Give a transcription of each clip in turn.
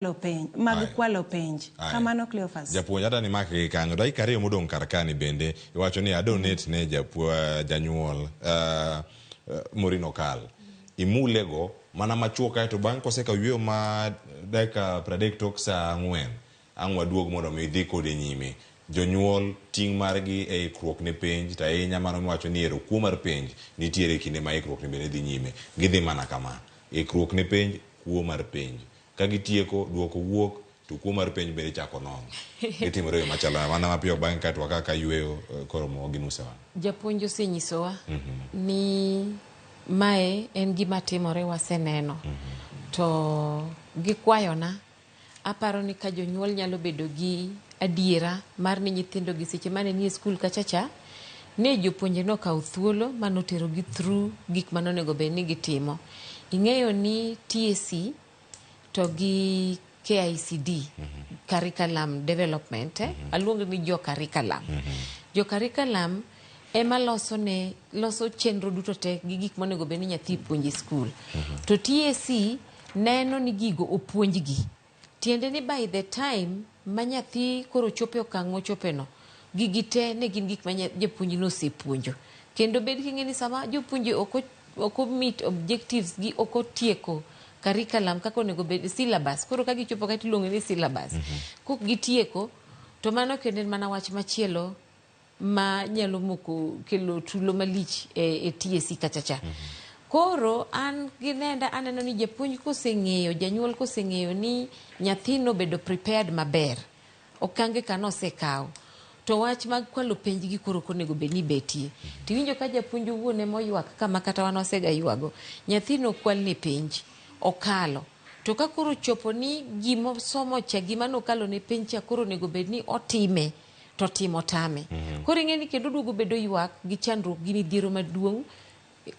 Penj, mag Aya. kwalo penj. Aya. Kamano Cleophas. Japuonj adani mak gi kanyo dakika 2 modong' kar kani bende iwacho ni adonate ne janyuol Maureen Okal imulego mana machuok kaeto bang' kosekawo yueyo ma dakika 30 tok saa 4 ang' waduog mondo mi idhi kode nyime. Jonyuol ting' margi e ikruok ne penj to ahinya mano miwacho ni ero kuo mar penj nitiere e kinde ma ikruok ni bende dhi nyime. Gidhi mana kama. Ikruok ne penj, kuo mar penj. Ka gitieko, duoko wuok, to kuo mar penj bende ichako non. Gitimore e yo machalo nade? Mana mapiyo bang'e kaeto waka ka yueyo koromo gi nus e wang'. Japuonj osenyisowa ni mae en gima timore waseneno. To gikwayona aparo ni ka jonyuol nyalo bedo gi adiera mar ni nyithindo gi seche mane nie skul kacha cha ne jopuonje nokawo thuolo manotero gi through gik manonego bed ni gitimo. Ing'eyo ni TSC to gi KICD curriculum development aluongo ni jo curriculum. Jo curriculum ema loso ne loso chenro duto te gi gik monego bed ni nyathi puonjo e skul. To TSC neno ni gigo opuonjgi. Tiende ni by the time ma nyathi koro chopo e okang' mochope no, gigi te ne gin gik ma japuonj nosepuonjo. Kendo bed king'e ni sama jopuonje ok o meet objectives gi ok otieko curriculum kaka onego bed syllabus. Koro ka gichopo ka tiluongo ni syllabus. Kok gitieko to mano kendo en mana wach machielo ma nyalo moko kelo tulo malich e TSC kacha cha. Koro an gi nenda aneno ni japuonj koseng'eyo, janyuol koseng'eyo ni nyathi nobedo prepared maber, okange ka nosekawo, to wach mag kwalo penj gi koro ok onego bed ni betie. Tiwinjo ka japuonj owuon ema oywak kama kata wan wasega ywago, nyathi nokwalne penj, okalo. To ka koro ochopo ni gimosomo cha, gima nokalo ne penj cha koro onego bed ni otime, to timo tame. Koro ing'e ni kendo duogo bedo ywak gi chandruok gi midhiero maduong'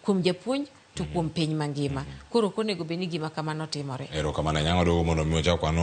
kuom japuonj to kuom piny mangima. Koro ok onego bed ni gima kamano timore. Erokamano ahinya. Waduogo mondo mi wachak wano.